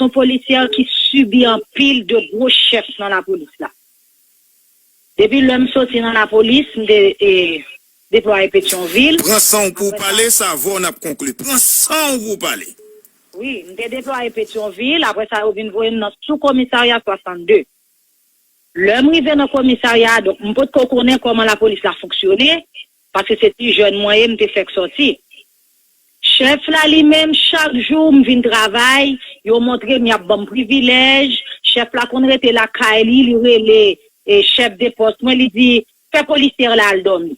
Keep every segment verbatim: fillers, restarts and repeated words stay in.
yon polisyè ki sibi anpil de gwo chèf nan lapolis la. Depi lè m soti nan lapolis, m te e, deplwaye Petyonvil. Pran san w pou w pale, sa avè w n ap konkli. Pran san w pou w pale. Wi, m te deplwaye Petyonvil, apre sa yo vin voye m nan sou komisarya swasannde. Lè m rive nan komisarya a, donk m potko konnen kòman lapolis la fonksyone, paske se ti jèn mwen ye, m te fèk sòti. Chèf la li menm, chak jou m vin travay, yo montre m y ap ban m privilèj, chèf la konn rete lakay li, li rele e, chèf de pòs mwen, li di, fè polisyè la al dòmi.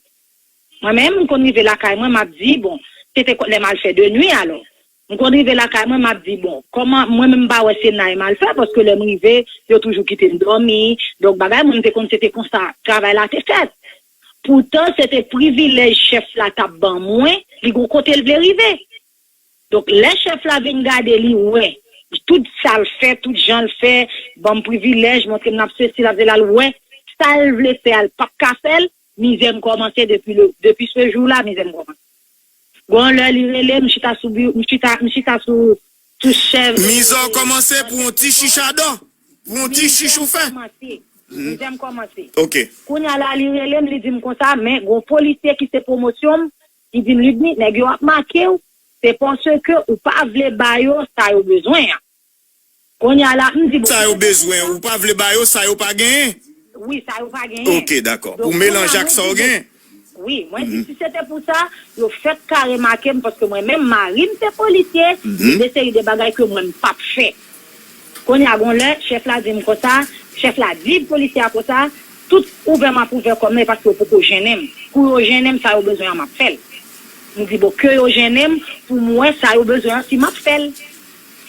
Mwen menm, m konn rive lakay mwen, m ap di, bon, se te lè m al fè de nwi alò. M konn rive lakay mwen, m ap di, bon, kòman mwen menm m pa wè se nay m al fè, paske lè m rive, yo toujou kite m dòmi. Donk, bagay mwen, m te konn se te konsa travay la te fèt. Poutan, se te privilèj chèf la t ap ban mwen, li gon kote l vle rive. Donk, lè chèf la vin gade, li wè tout sa l fè, tout jan l fè, ban m privilèj, montre m n ap sesi, l ap sela, l wè sa l vle fè a, l p ap ka fè l, mizè m kòmanse depi le, depi se jou la, mizè m kòmanse. Gon lè li rele m, m chita sou biwo, m chita, m chita sou, sou chèz. Mizè w kòmanse pou yon ti chich a dò, pou yon ti chich ou fè. Mizè m kòmanse. Ok. Kounye a la, li rele m, li di m konsa, men gon polisye ki se pwomosyon m, li di m, Ludny, nèg yo ap make w, se paske ou pa vle ba yo sa yo bezwen an. Kounye a la, m di, bon. Sa yo bezwen, ou pa vle ba yo sa yo pa genyen? Wi, sa yo pa genyen. Ok, dakò. Pou melanje ak sa yo genyen? Wi, mwen di, si se te pou sa, yo fèk ka remake m, paske mwen menm, mari m se polisye, gen de seri de bagay ke mwen m p ap fè. Kounye a, gon lè, chèf la di m konsa, chèf la di polisye a konsa, tout ouvè m ap ouvè kò m nan, e paske yo poko jennen m. Kou yo jennen m, sa yo bezwen an, m ap fè l. M di, bon, ke yo jennen m, pou m wè sa yo bezwen an, si m ap fè l.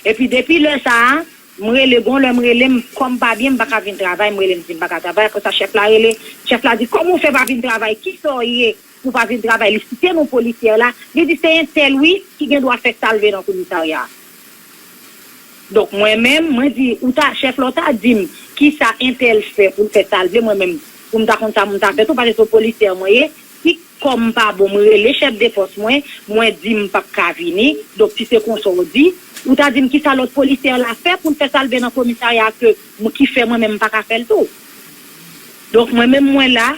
Epi depi lè sa a, m rele, gon lè m rele, m, kò m pa byen, m pa ka vin travay, m rele, m di m pa ka travay, apre sa chèf la rele, chèf la di, kòman w fè pa vin travay, kisa w ye pou w pa vin travay, li site non polisyè la, li di se entèl wi ki gen dwa fè sa l vle nan komisarya a. Donk mwen menm, mwen di, ou ta, chèf la w ta di m kisa entèl fè pou l fè sa l vle, mwen menm, pou m ta konn sa m ta fè tou, paske se yon polisyè mwen ye, si kò m pa bon, m rele chèf de pòs mwen, mwen di m p ap ka vini, donk si se konsa w di, ou ta di m kisa lòt polisyè la fè pou l fè sa l vle nan komisarya a ke m, ki fè mwen menm m pa ka fè l tou. Donk mwen menm mwen la,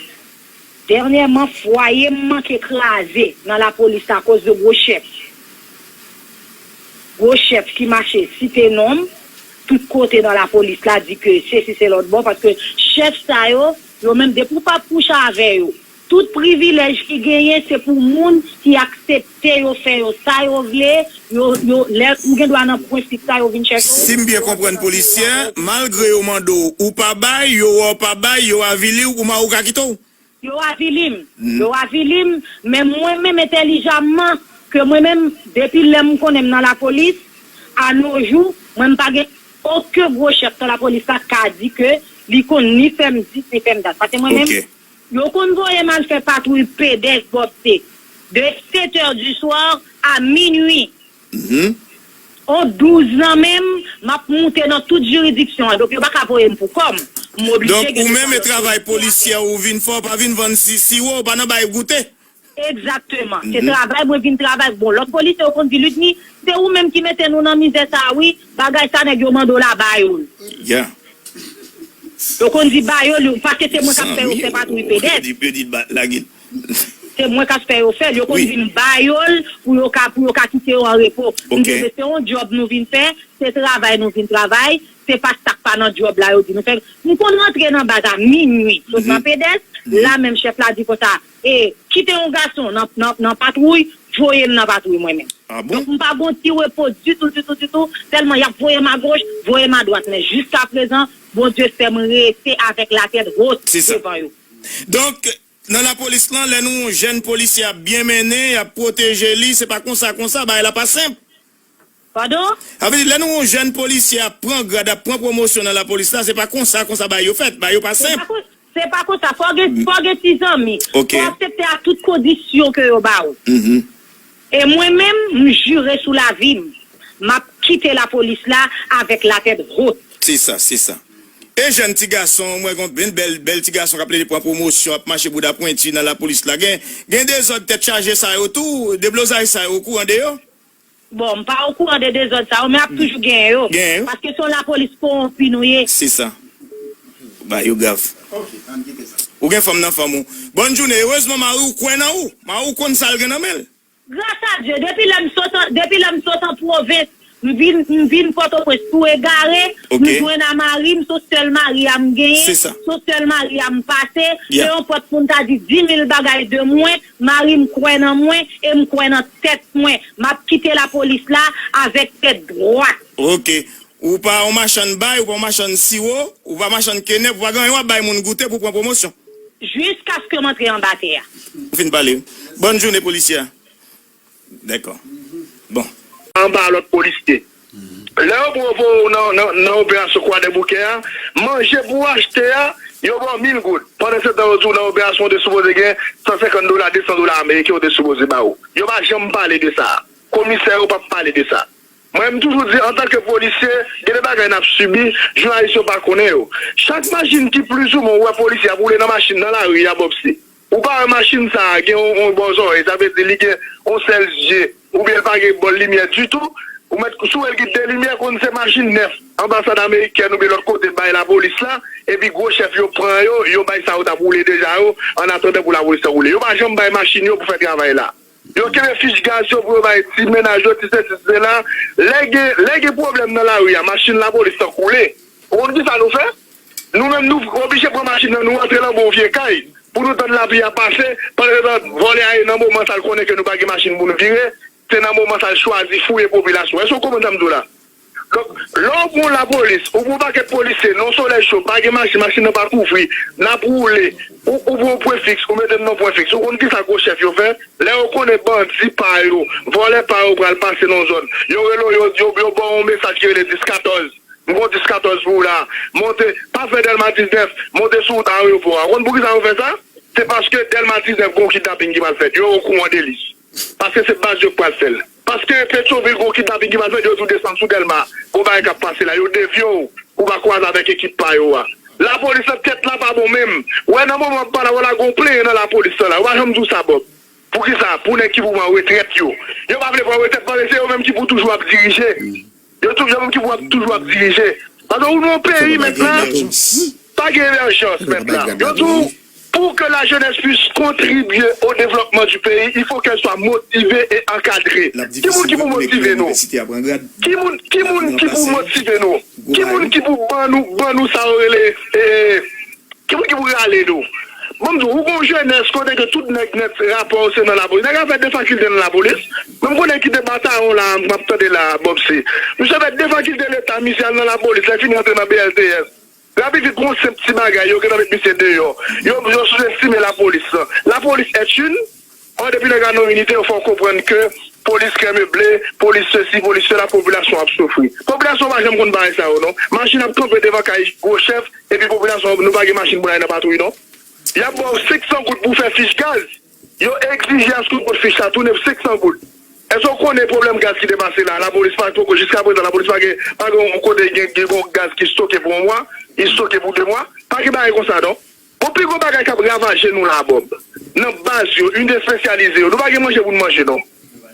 dènyèman fwaye m manke kraze nan lapolis la akoz de gwo chèf. Gwo chèf ki mache site non m tout kote nan lapolis la, di ke sesi se lòt bò, paske chèf sa yo, yo menm depi w p ap kouche avè yo, tout privilèj ki genyen se pou moun ki aksepte yo fè yo sa yo vle, yo, yo, lè ou gen dwa nan prensip sa yo vin chèche w. Si m byen konprann polisyè, malgre yo mande w, ou pa bay, yo wè w pa bay, yo avili w, kouman ou ka kite w? Yo avili m. Yo avili m, men mwen menm entèlijamman, ke mwen menm, depi lè m konnen m nan lapolis, a no jou, mwen m pa gen okenn gwo chèf nan lapolis la ka di ke li konn ni fè m dis, ni fè m dat. Paske mwen menm, yo konn voye m al fè patwouy P D S Bòpte de sèt è di swa a minui. On douz nan men m, m ap moute nan tout jiridiksyon an. Donk, yo pa ka voye m pou kò m. M oblije gen de travay. Donk, ou menm, e travay polisyè ou vin fè, ou pa vin vann si, siwo, ou pa nan bay goute. Egzakteman. Se travay mwen vin travay. Bon, lòt polisye yo konn di, Ludny, se ou menm ki mete nou nan mizè sa a, wi. Bagay sa nèg yo mande w la, ba yo l. Yo konn di, ba yo l, paske se mwen k ap fè yo fè patwouy P D S. Se mwen k ap fè yo fè l. Yo konn di m ba yo l pou yo ka, pou yo ka kite yo an repo. M di, men se yon djòb nou vin fè, se travay nou vin travay, se pa sa k pa nan djòb la yo di nou fè. M konn rantre nan baz a minui, sot nan P D S, la menm chèf la di konsa, e, kite yon gason nan, nan, nan patwouy, voye m nan patwouy mwen menm. Donk, m pa gon ti repo ditou, ditou, ditou, tèlman y ap voye m agoch, voye m adwat. Men jiskaprezan, Bondye fè m rete avèk latèt wot devan yo. Donk, nan lapolis lan, lè nou wè yon jèn polisye ap byen mennen, y ap pwoteje li, se pa konsa, konsa, bagay la pa senp. Padon? Sa vle di, lè nou wè yon jèn polisye ap pran grad, ap pran pwomosyon nan lapolis la, se pa konsa, konsa bagay yo fèt, bagay yo pa senp. Se pa konsa, fò w gen, fò w gen ti zanmi. Fò w aksepte ak tout kondisyon ke yo ba w. E mwen menm, m jire sou lavi m, m ap kite lapolis la avèk latèt wot. Se sa, se sa. E jèn ti gason, mwen gen yon bèl, bèl ti gason k ap plede pran pwomosyon, ap mache bouda pwenti nan lapolis la. Gen, gen dezòd tèt chaje sa yo tou, deblozay sa yo kou andeyò? Bon, m pa okouran de dezòd sa yo, men ap toujou genyen yo. Genyen yo. Paske se yon lapolis kowonpi nou ye. Se sa. Ba yo grav. Ou gen fanm nan fanm ou. Bòn jounen, erezman mari w kwè nan ou. Mari w konn sa l gen nan men l. Gras a Dye, depi lè m sot an, depi lè m sot an pwovens, m vin, m vin Pòtoprens tou egare, m jwenn a mari m, se sèl mari a m genyen, se sèl mari a m pase, se yon pòt pou m ta di di mil bagay de mwen, mari m kwè nan mwen, e m kwè nan tèt mwen. M ap kite lapolis la avèk tèt dwat. Ok. Ou pa yon machann bay, ou pa yon machann siwo, ou pa machann kenèp, ou pa gen anyen w ap bay moun goute pou pran pwomosyon. Jiskaske m antre anba tè a. Ou fin pale. Bòn jounen, polisye a. Dakò. Bon. Anba lòt polisye. Lè yo pran w nan, nan, nan operasyon Kwadèboukè a, manje pou w achte a, yo ba w mil goud. Pandan se tan, yo di w nan operasyon, w te sipoze gen san senkant dola, de san dola ameriken, w te sipoze ba w. Yo pa janm pale de sa. Komisè yo p ap pale de sa. Mwen, m toujou di, antanke polisye, gen de bagay n ap sibi, jounalis yo pa konnen yo. Chak machin ki plizoumwen ou wè polisye ap woule nan machin nan lari a, Bobsy. Ou pa wè machin sa a gen yon, yon bò zòrèy, sa vle di li gen yon sèl zye, oubyen l pa gen bò limyè ditou. Ou mèt, si w wè l gen de limyè, konn se machin nèf, anbasad amerikèn oubyen lòt kote bay lapolis la, epi gwo chèf yo pran yo, yo bay sa yo t ap woule deja yo, annatandan pou lapolis la woule. Yo pa janm bay machin yo pou fè travay la. Yo kenbe fich gaz yo pou yo bay ti mennaj yo, ti sesi, ti sela. Lè gen, lè gen pwoblèm nan lari a, machin lapolis lan koule. Ou konn kisa nou fè? Nou menm, nou oblije pran machin nan, nou rantre nan bon vye kay, pou nou tann lapli a pase, pandan se tan, vòlè a ye nan moman sa l konnen ke nou pa gen machin pou nou vire, se nan moman sa l chwazi fouye popilasyon. Èske w konprann sa m di w la? Donk, lè w pran lapolis, ou pran yon pakèt polisye, nan yon solèy cho, pa gen machin, machin nan pa kouvri, n ap woule, ou, ou pran yon pwen fiks, ou mete m nan pwen fiks. Ou konn kisa gwo chèf yo fè? Lè yo konnen bandi pa yo, vòlè pa yo pral pase nan yon zòn, yo rele w, yo, yo, yo ba w yon mesaj ki rele dis katòz. M gon dis katòz pou w la. Monte, pa fè Dèlma diznèf, monte sou wout ayewopò a. Ou konn poukisa yo fè sa? Se paske Dèlma diznèf gon kidnaping ki pral fèt. Yo okouran de li. Paske se baz yo k pral fè l. Paske Petyonvil gon kidnaping ki pral fèt, yo di w desann sou Dèlma. Gon bagay k ap pase la. Yo devye w pou w pa kwaze avèk ekip pa yo a. Lapolis lan tèt la pa bon menm. Ou wè nan moman w ap pale a, w ap lage yon plenyen nan lapolis lan la. Yo pa janm di w sa, Bòb. Poukisa? Pou nèg ki pou pran retrèt yo. Yo pa vle pran retrèt paske se yo menm ki pou toujou ap dirije. Yo tou, yo menm ki pou ap toujou ap dirije. Paske ou nan yon peyi mèt la, pa gen emèjans mèt la. Yo tou, pour que la jeunesse puisse contribuer au développement du pays, il faut qu'elle soit motivée et encadrée. Ki moun ki pou motive nou? Ki moun, ki moun ki pou motive nou? Ki moun ki pou ban nou, ban nou sa yo rele, eh, ki moun ki pou rale nou? Ban m di w, ou gon jenès kote ke tout nèg nèt rapò yo se nan lapolis. Nèg la fè de fakilte nan lapolis. Men m konnen ki te batayon la, m ap tande la, Bobsy. Misye fè de fakilte leta, misye al nan lapolis, lè fini antre nan B L T S. Rapid vit, gon senp ti bagay, yo gentan met misye deyò. Yo, yo souzestime lapolis lan. La police est une, an depi nèg la nan inite, yo fè w konprann ke polis kè meble, polis sesi, polis sela, popilasyon ap soufri. Popilasyon pa janm konn bagay sa yo, non. Machin ap kanpe devan kay gwo chèf, epi popilasyon, nou pa gen machin pou n al nan patwouy, non. Y ap ba w senk san goud pou w fè fich gaz. Yo egzije aske w pot fich la, tounen senk san goud. Èske w konnen pwoblèm gaz ki te pase la? Lapolis pa poko, jiska prezan, lapolis pa gen, pa gen yon kote gen, gen yon gaz ki stoke pou yon mwa, li stoke pou de mwa. Pa gen bagay konsa, non. Bon, pi gwo bagay k ap ravaje nou la, Bòb, nan baz yo, inite espesyalize yo, nou pa gen manje pou n manje, non.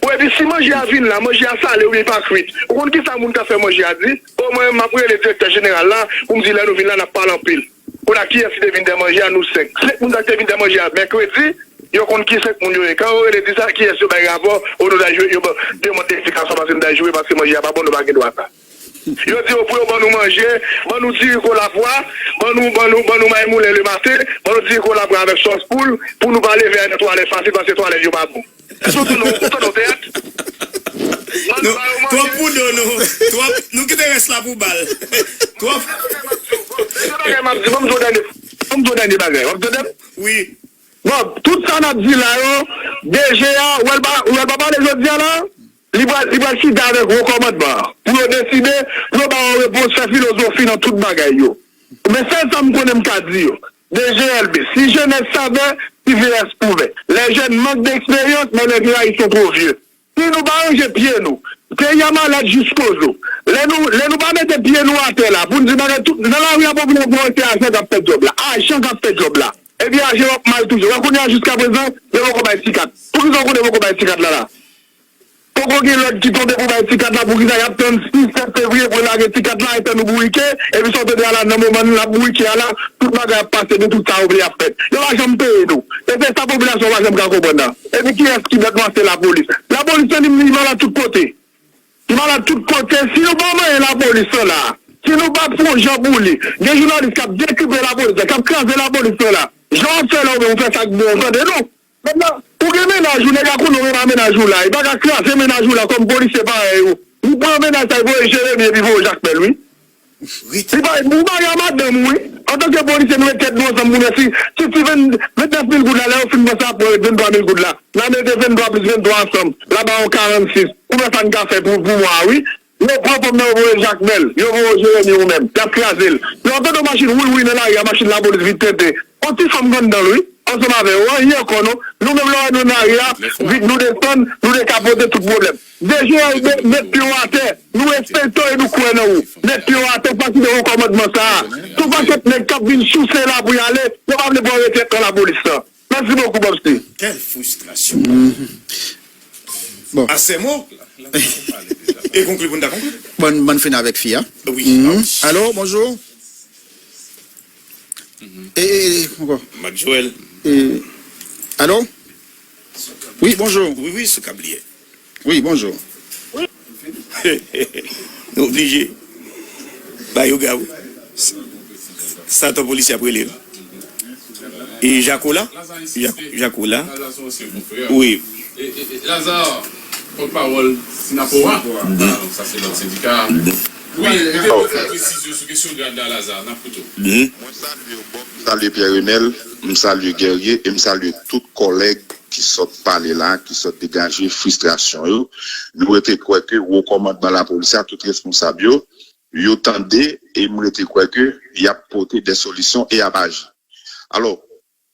Bon, epi si manje a vin la, manje a sale oubyen pa kwit, ou konn kisa moun k ap fè manje a di? O, mwen, m ap rele direktè jeneral la pou m di lè nou vin la, n ap pale anpil. Kounye a, kiyès ki te vin dè manje a? Nou senk. Senk moun sa ki te vin dè manje a mèkredi, yo konn ki senk moun yo ye. Kan yo rele di sa, kiyès yo bay rapò? O, nou ta jwe, yo ba, demann eksplikasyon paske nou ta jwe, paske manje a pa bon, nou pa gen dwa sa. Yo di yo pou yo ban nou manje, ban nou diri kolapwa, ban nou, ban nou, ban nou may moulen lematen, ban nou diri kolapwa avèk sòs poul, pou nou pa leve al nan twalèt fasil, paske twalèt yo pa bon. Èske w tande, w tande yon teyat? Ban nou, ba yo manje. Twòp pou do nou. Twòp, nou kite rès la pou bal. Twòp. Se bagay m ap di, ban m di w dènye, ban m di w dènye bagay. W ap tande m? Wi. Bon, tout sa n ap di la yo, D G a, ou wè l pa, ou wè l pa pale jodi a la? Li pral, li pral chita avèk wo kòmandman an pou yo deside, pou yo ba yo repons, fè filozofi nan tout bagay yo. Men sèl sa m konnen m ka di yo, D G L B, si jeunesse savait, si vieillesse pouvait. Les jeunes manquent d'expérience, mais les vieillards, ils sont trop vieux. Si nou pa ranje pye nou, peyi a malad jiskozo. Lè nou, lè nou pa mete pye nou atè la, pou n di bagay tout, nan lari a, popilasyon, se ajan k ap fè djòb la. Ajan k ap fè djòb la. Epi ajan yo ap mal toujou. Wè kounye a, jiskaprezan, yo poko bay ti kat. Poukisa w konnen yo poko bay ti kat la la? Poko gen lòd ki tonbe pou bay ti kat la, poukisa y ap tann sis, sèt fevriye pou yo lage ti kat la, etan nou bourike, epi sa w tande a la, nan moman n ap bourike a la, tout bagay ap pase, nou tout sa yo vle ap fèt. Yo pa janm peye nou. E se sa popilasyon pa janm ka konprann nan. Epi kiyès ki bèt nwa? Se lapolis. Lapolis lan li, li malad tout kote. Li malad tout kote. Si nou pa manyen lapolis lan la, si nou pa fè yon jan pou li, gen jounalis k ap dekripe lapolis lan, k ap kraze lapolis lan la. Jan w ap fè la, ou menm ou fè sa k bon, ou tande nou. Mentnan, ou gen mennaj ou, nèg la konnen ou gen pa mennaj ou la, li pa ka kraze mennaj ou la kòm polisye parèy ou. Li pran mennaj sa, li voye Jeremi epi voye Jakmèl, wi. Li pa, ou mari a madanm ou, wi. Antanke polisye, nou met tèt nou ansanm pou nou si, si, si venn, vennèf mil goud la, lè yo fin pran sa, pran venntwa mil goud la. N a mete venntwa plis venntwa ansanm, la ba yo karannsis. Ou wè sa n ka fè pou, pou mwa, wi. Yo pran fanm nan, yo voye Jakmèl, yo voye Jeremi ou menm, y ap kraze l. Lè w tande yon machin wouywouyy nan lari a, machin lapolis vit tenten. On ti fanm k anndan l, wi, ansanm avè yo, anyen ankò non. Nou menm lè w wè nou nan lari a, vit nou desann, nou dekapote tout pwoblèm. D G R D, met pye w atè, nou respekte w e nou kwè nan ou. Met pye w atè, pati de wo kòmandman sa a. Tout pakèt nèg k ap vin souse la pou y ale, yo pa vle pran retrèt nan lapolis lan. Mèsi bokou, Bobsy. Quelle frustration. Bon. À ces mots, e konkli pou n ta konkli. Bon, bon fin avèk fi a. Wi. Alo, bonjou. E, e, e, ankò. Mac Joel. E, alo? Wi, bonjou. Wi, wi, sou kabliye. Wi, bonjou. Nou oblije ba yo grav. Sa ton polisye ap rele l. E Jako la? Jako la? Wi. Lazare, pòtpawòl Synapoha. Sa se lòt sendika. Wi, mete yon ti presizyon sou kesyon grad la, Lazare, n ap koute w. Mwen salye w, Bob, m salye Pierre Renel, m salye Guerrier e m salye tout kòlèg ki sot pale la, ki sot degaje fristrasyon yo. Nou rete kwè ke wo kòmandman lapolis la, tout responsab yo, yo tande e m rete kwè ke y ap pote de solisyon e y ap aji. Alò,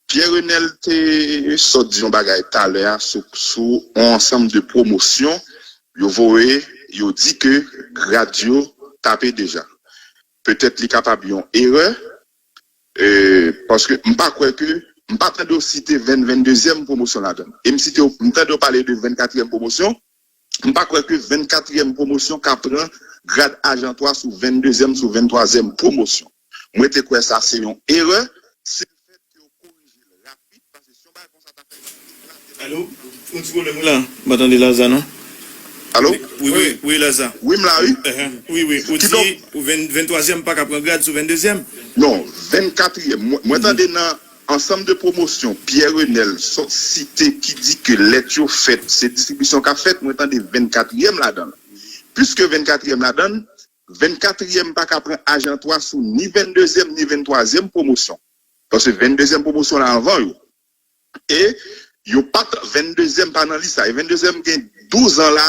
Pierre Renel te sot di yon bagay talè a sou, sou yon ansanm de pwomosyon yo voye, yo di ke grad yo tape deja. Petèt li kapab yon erè, e, paske m pa kwè ke, m pa tande w site venn, venndezyèm pwomosyon ladan l. E m site w, m tande w pale de vennkatriyèm pwomosyon, m pa kwè ke vennkatriyèm pwomosyon ka pran grad ajan twa sou venndezyèm, sou venntwazyèm pwomosyon. Mwen te kwè sa se yon erè, si l fèt ke yo korije l rapid, paske si yon bagay konsa ta fèt. Alo, yon ti pwoblèm wi la, m pa tande Laza non. Alo? Wi, wi, wi, Laza. Wi, m la, wi. Wi, wi, ou di vennkatriyèm pa ka pran grad sou venndezyèm? Non, vennkatriyèm. Mwen tande nan ansanm de pwomosyon Pierre Renel sot site ki di ke lèt yo fèt, se distribisyon k ap fèt, mwen tande vennkatriyèm ladan l. Piske vennkatriyèm ladan l, vennkatriyèm pa ka pran ajan twa sou ni venndezyèm ni venntwazyèm pwomosyon. Paske venndezyèm pwomosyon la anvan yo. E yo pa t, venndezyèm pa nan lis la. E venndezyèm gen douz an la,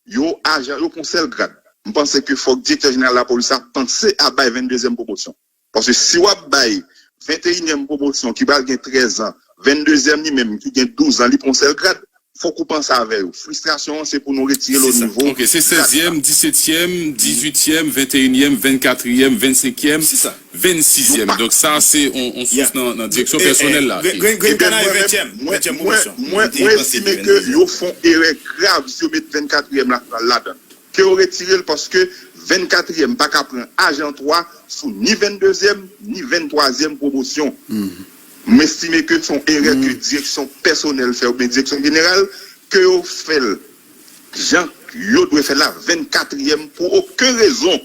yo ajan, yo pran sèl grad. M panse ke fòk direktè jeneral lapolis la panse a bay venndezyèm pwomosyon. Paske si w ap bay venteyinyèm pwomosyon ki pral gen trèz an, venndezyèm li menm ki gen douz an, li pran sèl grad, fòk ou panse avè yo. Fristrasyon an se pou nou retire l o nivo. Ok, se sèzyèm, disetyèm, dizuityèm, venteyinyèm, vennkatriyèm, vennsenkyèm, vennsizyèm. Donk sa se yon sous nan direksyon pèsonèl la. Grenn kana e ventyèm, ventyèm pwomosyon. Mwen estime ke yo fè yon erè grav si yo met vennkatriyèm la ladan l. Ke yo retire l paske vennkatriyèm pa ka pran ajan twa sou ni venndezyèm ni venntwazyèm pwomosyon. M estime ke se yon erè ke direksyon pèsonèl fè oubyen direksyon jeneral, ke yo fè l jan yo dwe fè l la, vennkatriyèm pou okenn rezon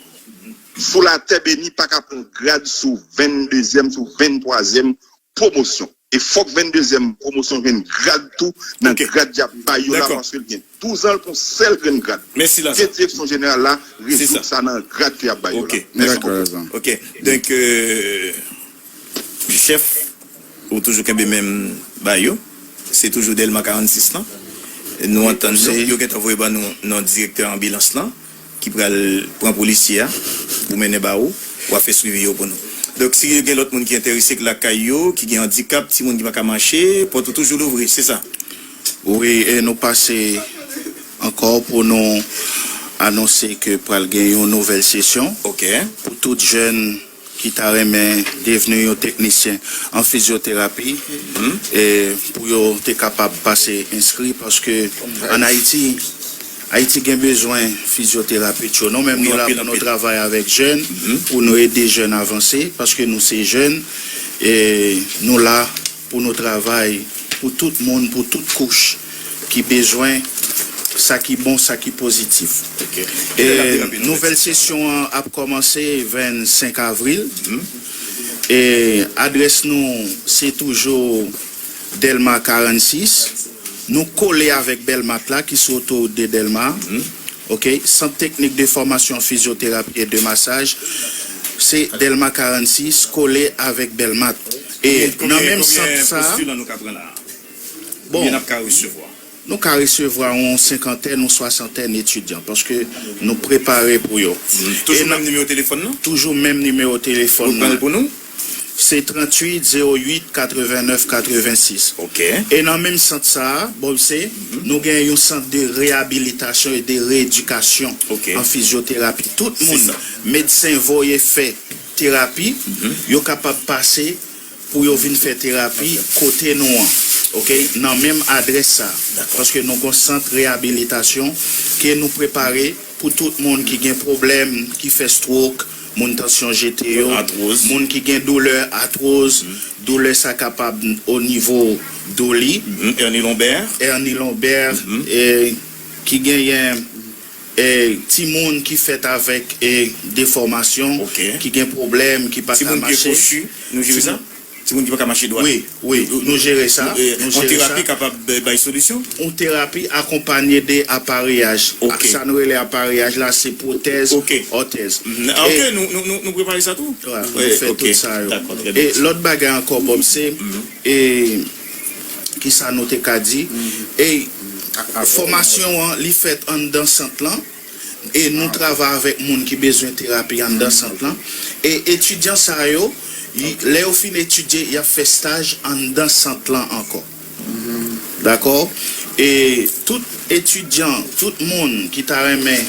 sou latè beni pa ka pran grad sou venndezyèm, sou venntwazyèm pwomosyon. E fòk venndezyèm pwomosyon jwenn grad tou nan grad y ap bay yo la paske l gen douz an l pran sèl grenn grad. Ke direksyon jeneral la rezoud sa nan grad ke y ap bay yo la. Mèsi bokou. Ok. Donk, chèf, ou toujou kenbe menm ba yo. Se toujou Dèlma karannsis lan. Nou antann nou. Yo gentan voye ban nou non direktè anbilans lan ki pral pran polisye a pou mennen ba ou. W a fè swivi yo pou nou. Donk, si gen lòt moun ki enterese k lakay yo, ki gen andikap, timoun ki pa ka mache, pòt ou toujou louvri, se sa? Wi, e nou pase ankò pou nou anonse ke pral gen yon nouvèl sesyon pou tout jèn ki ta renmen devni yon teknisyen an fizyoterapi e pou yo te kapab pase enskri paske ann Ayiti Ayiti gen bezwen fizyoterapet yo. Nou menm, nou la pou nou travay avèk jèn, pou nou ede jèn avanse, paske nou se jèn, e nou la pou nou travay pou tout moun, pou tout kouch ki bezwen sa ki bon, sa ki pozitif. E nouvèl sesyon an ap kòmanse vennsenk avril. E adrès nou, se toujou Dèlma karannsis. Nou kole avèk Bèlmat la, ki sou otowout de Dèlma. Ok, Sant Teknik de Fòmasyon Fizyoterapi e de Masaj, se Dèlma karannsis, kole avèk Bèlmat. E nan menm sant sa, bon, nou ka resevwa yon senkantèn ou swasantèn etidyan, paske nou prepare pou yo. Toujou menm nimewo telefòn nan? Toujou menm nimewo telefòn nan. Ou pran l pou nou? Se tranntuit zewo uit katrevennèf katrevensis. E nan menm sant sa a, Bob, se, nou gen yon sant de reyabilitasyon e de reyedikasyon an fizyoterapi. Tout moun medsen voye fè terapi, yo kapab pase pou yo vin fè terapi kote nou an, ok, nan menm adrès sa a. Paske nou gon sant reyabilitasyon ke nou prepare pou tout moun ki gen pwoblèm, ki fè stroke, moun tansyon jete yo, moun ki gen doulè atwoz, doulè sa kapab o nivo do li, hernie lombaire, hernie lombaire, e ki genyen e timoun ki fèt avèk e defòmasyon, ki gen pwoblèm, ki pa ka mache. Timoun ki kochi, nou jere sa? Timoun ki pa ka mache dwat. Wi, wi, nou jere sa. Nou jere sa. Yon terapi kapab bay solisyon? Yon terapi akonpanye de apareyaj. Sa nou rele apareyaj la, se pwotèz, òtèz. Ok, nou, nou, nou, nou prepare sa tou? Nou fè tout sa yo. E lòt bagay ankò, Bob, se, e, kisa nou te ka di? E fòmasyon an, li fèt anndan sant lan. E nou travay avèk moun ki bezwen terapi anndan sant lan. E etidyan sa yo, lè yo fin etidye, y ap fè staj anndan sant lan ankò. Dakò? E tout etidyan, tout moun ki ta renmen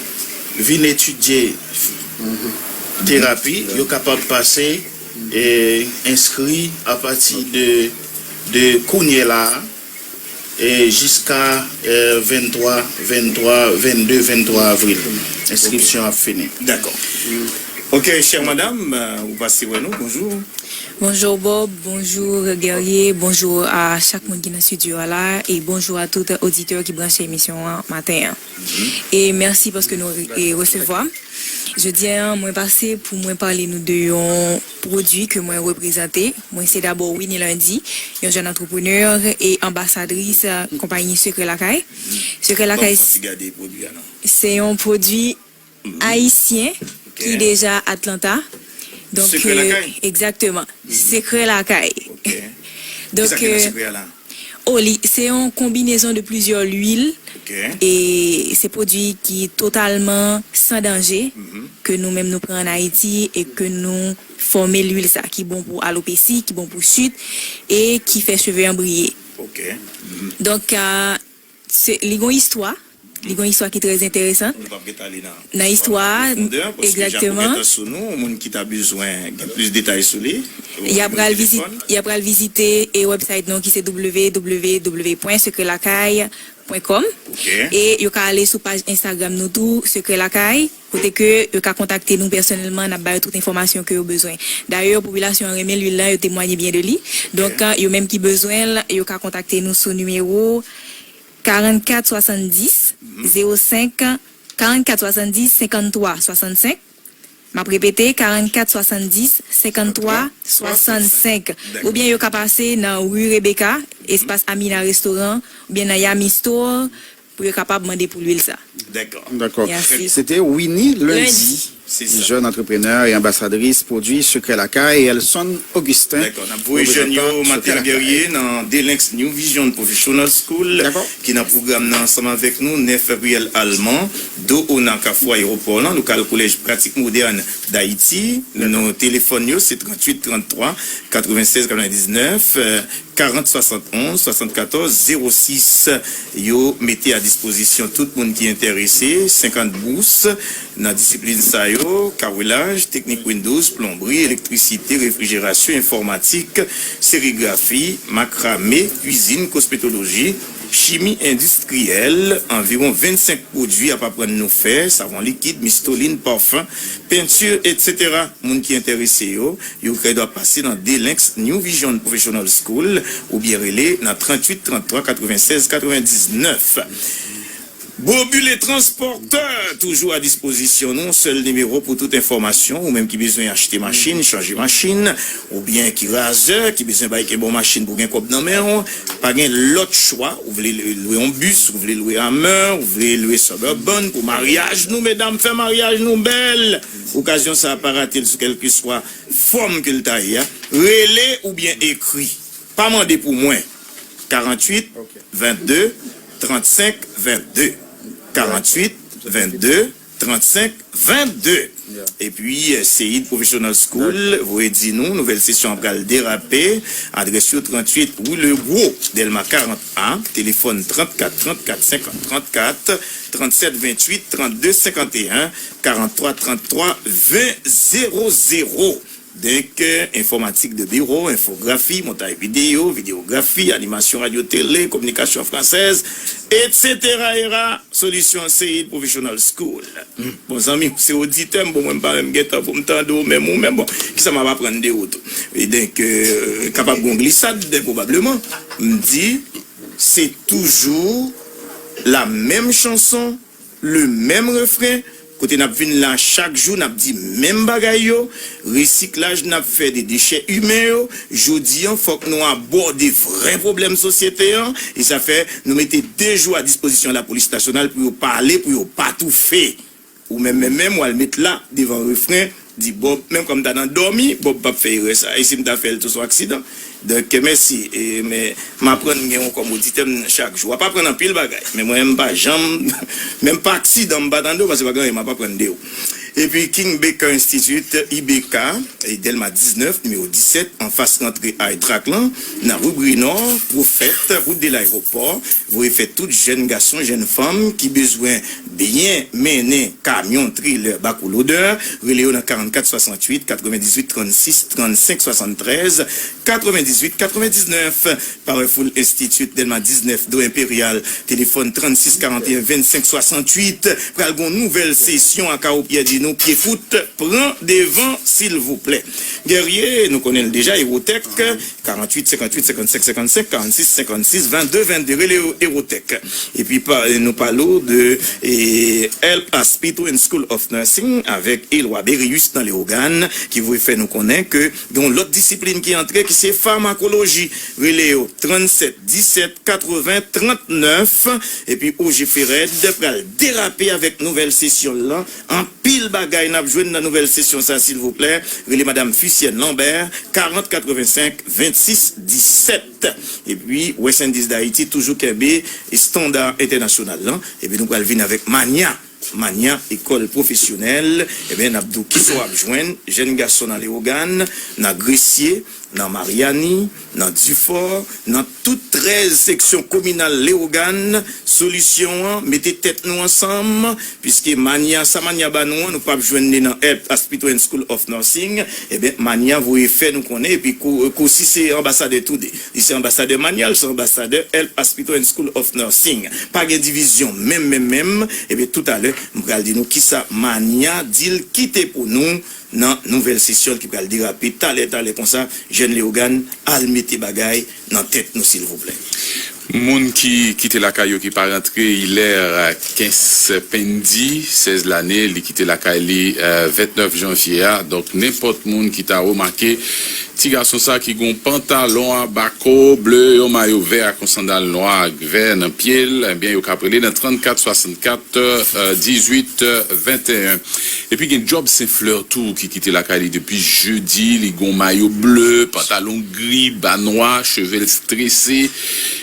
vin etidye terapi, yo kapab pase e enskri apati de, de kounye la a. E jiska, e, venntwa, venntwa, vennde, venntwa avril. Enskripsyon ap fini. Dakò. Ok, chère madame, euh, ou pase wè nou, bonjou. Bonjour Bob, bonjour Guerrier, bonjour à chaque monde qui est dans le studio là et bonjour à tout auditeur qui branche l'émission matin. Et merci parce que nous re- et recevoir. Jodi a, mwen pase pou mwen pale nou de yon pwodui ke mwen reprezante. Mwen se dabò Winnie Lundy, yon jèn antreprenè e anbasadris, eh, konpayi Sekrè Lakay. Sekrè Lakay, se yon pwodui ayisyen ki deja Atlanta. Donk, Sekrè Lakay? Egzakteman. Sekrè Lakay. Donk, eh, Oh, li, se yon konbinezon de plizyè lwil. E se pwodui ki totalman san danje, ke nou menm nou pran ann Ayiti e ke nou fòme lwil sa, ki bon pou alopesi, ki bon pou chit, e ki fè cheve an briye. Donk, ah, se, li gon istwa, Li gon istwa ki trè enteresan. Nou p ap ret ale nan istwa a, egzakteman. Paske Jaco gentan sou nou, yon moun ki ta bezwen gen plis detay sou li. Y ap pral vizit, y ap pral vizite e website nou ki se w w w pwen sekrè lakay pwen kòm. E yo ka ale sou paj Instagram nou tou, Sekrè Lakay, kote ke yo ka kontakte nou pèsonèlman, n ap ba yo tout enfòmasyon ke yo bezwen. Dayè, popilasyon an renmen lwil la, yo temwaye byen de li. Donk, yo menm ki bezwen l, yo ka kontakte nou sou nimewo karannkat swasanndis zewo senk, karannkat swasanndis senkanntwa swasannsenk. M ap repete, karannkat swasanndis senkanntwa swasannsenk. Oubyen yo ka pase nan ri Rebecca, espas Amina Restaurant, oubyen nan Yami Store, pou yo kapab mande pou lwil sa. Dakò. Dakò. Mèsi. Se te Winnie Lundi. Lundi. Se sa. Jeune entrepreneur et ambassadrice produit Secret Lakay, et Elson Augustin, représentant Secret Lakay. Dakò, n ap voye jèn yo, Martin Guerrier, nan Delinx New Vision Professional School, ki nan pwogram nan ansanm avèk nou, nèf Gabriel Allemand, do Ona, kafou ayewopò lan, lokal Collège Pratique Moderne d'Haïti. Nou, telefòn yo, se tranntuit tranntwa katrevennsèz katrevendiznèf, euh, karant swasannonz swasannkatòz zewo sis. Yo mete a dispozisyon tout moun ki enterese senkant bous nan disiplin sa yo: kawelaj, teknik Windows, plonbri, elektrisite, refrijerasyon, enfòmatik, serigrafi, makrame, kwizin, kosmetoloji, Chimi endistriyèl, anviwon vennsenk pwodui ap aprann nou fè, savon likid, mistolin, pafen, penti, etsetera. Moun ki enterese yo, yo dwa pase nan Delinx New Vision Professional School oubyen rele nan tranntuit tranntwa katrevennsèz katrevendiznèf. Bobile Transporteur, toujou a dispozisyon nou, sèl nimewo pou tout enfòmasyon, ou menm ki bezwen achte machin, chanje machin, oubyen ki razè, ki bezwen bay kè bon machin pou gen kòb nan men w, pa gen lòt chwa, ou vle lwe yon bis, ou vle lwe Hummer, ou vle lwe Suburban pou maryaj nou, medam, fè maryaj nou bèl. Okazyon sa a pa rate l sou kèlkeswa fòm ke l ta ye a. Rele oubyen ekri. Pa mande pou mwen. Karanntuit, vennde, trannsenk, vennde. Karanntuit, vennde, trannsenk, vennde. Epi, eh, Seid Professional School, voye di nou, nouvèl sesyon an pral derape. Adrès yo, tranntuit rue Le Gros, Dèlma karant A, telefòn trannkat trannkat senkant trannkat, trannsèt venntuit trannde senkanteyen, karanntwa tranntwa ven zewo zewo. Donk, eh, enfòmatik de biwo, enfografi, montay videyo, videyografi, animasyon radyo tele, kominikasyon fransèz, etsetera era, solisyon Seid Professional School. Hmm. Bon, zanmi, se oditè m, bon, mwen m pa menm gen tan pou m tande w menm ou menm, bon, kisa m ap aprann de ou tou? E donk, eh, kapab gon glisad, probableman. M di, se toujou la menm chanson, le menm refren, kote n ap vin la chak jou, n ap di menm bagay yo, resiklaj n ap fè de dechè imen yo, jodi an, fòk nou abòde vrè pwoblèm sosyete an, e sa fè nou mete de jou a dispozisyon lapolis nasyonal pou yo pale, pou yo pa toufe. Ou menm, menm, menm, w al met la devan refren, di Bob, menm kan m ta nan dòmi, Bob p ap fè erè sa. E si m ta fè l tou, se yon aksidan. Donk, mèsi. E, men, m aprann gen yon kòm oditè m chak jou. W ap aprann anpil bagay. Men mwen, m pa janm, menm pa aksidan, m pa tande w, paske pa gen anyen m ap aprann de ou. Epi King Baker Institute, I B K, e Dèlma diznèf, nimewo disèt, anfas rantre Aytrak lan, nan ri Brinò, Pwofèt, wout de Layewopò, voye fè tout jèn gason, jèn fanm ki bezwen byen mennen kamyon, trelè, bakou lodè, rele yo nan karannkat swasanntuit, katrevendizuit trannsis, trannsenk swasanntrèz, katrevendizuit katrevendiznèf. Powerful Institute, Dèlma diznèf, Do Enperyal, telefòn trannsis karanteyen vennsenk swasanntuit. Pral gon nouvèl sesyon a Kawo Pyè Dino, Pye Fout, pran devan, silvouplè. Guerrier, nou konnen l deja, Ewotèk, karanntuit senkanntuit senkannsenk senkannsenk, karannsis senkannsis vennde vennde, rele yo Ewotèk. Epi pa, nou pale w de, e, Help Hospital and School of Nursing avèk Eloi Berius nan Leyogàn, ki voye fè nou konnen ke gen yon lòt disiplin ki antre, ki se famakoloji. Rele yo trannsèt disèt katreven trannèf. Epi O G Fered pral derape avèk nouvèl sesyon l lan. Anpil bagay n ap jwenn nan nouvèl sesyon sa, silvouplè. Rele Madam Fusienne Lambert, karant katrevensenk vennsis disèt. Epi West Indies D'Haïti toujou kenbe estanda entènasyonal lan. Epi nou pral vin avèk Mania. Mania, ekòl pwofesyonèl. Ebyen, n ap di w kisa w ap jwenn, jèn gason nan Leyogàn, nan Gresye, nan Maryani, nan Difò, nan tout trèz seksyon kominal Leyogàn. Solisyon an, mete tèt nou ansanm, piske Mania, sa Mania ba nou an, nou p ap jwenn li nan Health Hospital and School of Nursing. Ebyen, Mania voye fè nou konnen, epi kou, kou si se anbasadè toude. Li se anbasadè Mania, li se anbasadè Health Hospital and School of Nursing. Pa gen divizyon, menm, menm, menm. Ebyen, toutalè, m pral di nou kisa Mania di l kite pou nou nan nouvèl sesyon ki pral derape talè, talè konsa. Jèn Leyogàn, al mete bagay nan tèt nou, silvouplè. Moun ki kite lakay yo ki pa rantre, Hilaire Kenspendi, sèz lane, li kite lakay li, eh, vennèf janvye a. Donk, nenpòt moun ki ta remake ti gason sa ki gon pantalon a bako ble, yon mayo vè ak yon sandal nwa ak vè nan pye l, ebyen, yo ka rele nan trannkat swasannkat, eh, dizuit, eh, venteyen. Epi gen Job Saint Fleur tou ki kite lakay li depi jedi. Li gon mayo ble, pantalon gri, ba nwa, cheve l trese.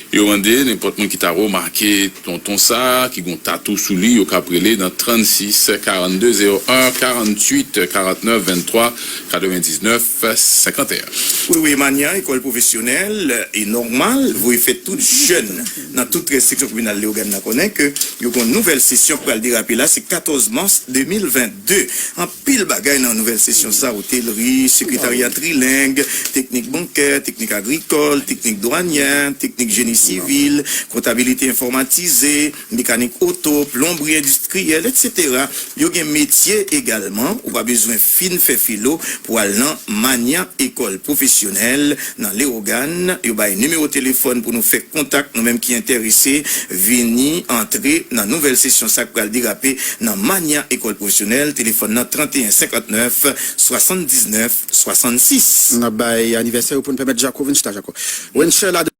Yo mande nenpòt moun ki ta remake tonton sa a, ki gon tatou sou li, yo ka rele nan trannsis karannde zewo en karanntuit karantnèf venntwa katrevendiznèf senkanteyen. Wi, wi, Mania, ekòl pwofesyonèl e nòmal, voye fè tout jèn nan tout trèz seksyon kominal Leyogàn nan konnen ke yo gon nouvèl sesyon k pral derape la, se katòz mas de mil vennde. Anpil bagay nan nouvèl sesyon sa, otelri, sekretarya trileng, teknik bankè, teknik agrikòl, teknik dwanyè, teknik jeni sivil, kontabilite enfòmatize, mekanik oto, plonbri endistriyèl, etsetera. Yo gen metye egalman. Ou pa bezwen fin fè filo pou al nan Manya Ekòl Pwofesyonèl nan Lewogàn. Yo bay nimewo telefòn pou nou fè kontak, nou menm ki enterese vini antre nan nouvèl sesyon sa k pral derape nan Manya Ekòl Pwofesyonèl. Telefòn nan trant e en senkant nèf swasanndiznèf swasannsis. N ap bay anivèsè yo pou n pèmèt Jaco vin chita, Jaco. Wenchel